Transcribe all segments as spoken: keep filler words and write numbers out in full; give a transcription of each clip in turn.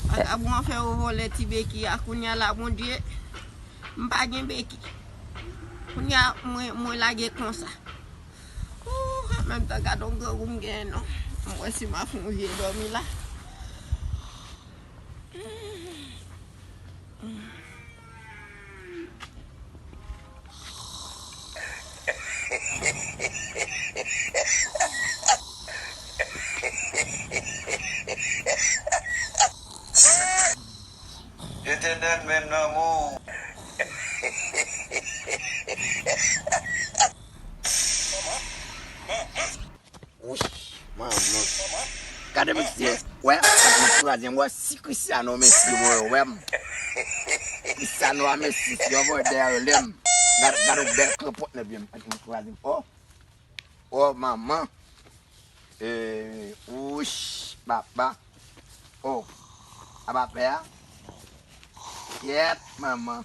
Vagabon an fè yo vòlè ti beki a, kounye a la, Bondye, m pa gen beki. Kounye a, mwen, mwen lage konsa. Ooh, an menm tan, gade yon grangou m genyen non. M wè si m a fè yon vye dòmi la. Letènèl, men nan men w. Wi, manman. Gade mesye, wè, gade mwen kraze, wè, si Cristiano Messi, wè, wè m. Cristiano a Messi, si yon bòdè lè m. Gade, gade yon bèl krapòt nan pye m, gade mwen kraze. Oh, oh, manman. Eh, wouch, papa. Oh, a pa pè a? Kyèt, manman.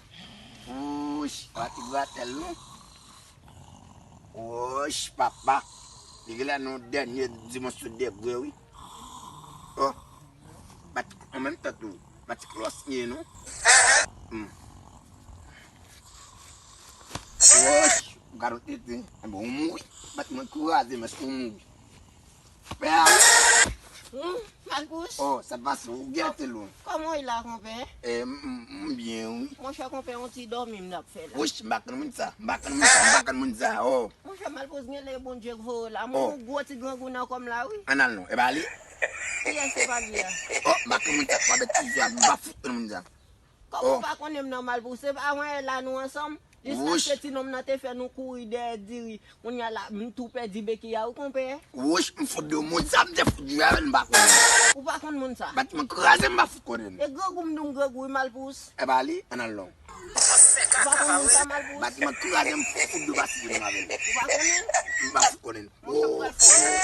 Wouch, pati gratèl nou. Wouch, papa. Li genlè nan dènye dimansyon degre, wi. Oh, bat an menm tan tou. Bat klòs nye nou. Hmm. Wouch, gade tete. Bon, ou mouri. Bat mwen kraze, men ou mouri. Pè a. Hmm, Malpous. Oh, sa pase, ou gen te lwen. Kòman w ye la, konpè? Eh, m, m, m byen, wi. Monchè, konpè, yon ti dòmi m t ap fè la. Wouch, m pa konn moun sa, m pa konn moun sa, m pa konn moun sa, oh. Monchè, Malpous, genlè Bondye k voye w la. M wè yon gwo ti grangou nan kò m la, wi. Ann al non, e pa li? Kiyès se pa li a? Oh, m pa konn moun sa, pa bèt ti zwa, m pa fout konn moun sa. Kòman w pa konnen m nan, Malpous? Se pa mwen la nou ansanm? Jiskaske ti nonm nan te fè nou kouri dèyè diri. Kounye a la, m tou pèdi beki a wi, konpè. Wouch, m fout de moun sa, m te fout jwe avè l, m pa konnen. Ou pa konn moun sa? Batiman kraze, m pa fout konnen l. E grangou m di w m grangou wi, Malpous. E pa li, ann al non. Ou pa konn moun sa, Malpous? Batiman kraze, m fout de batiman avè l. Ou pa konnen? M pa fout konnen l. Monchè, m pral fè w.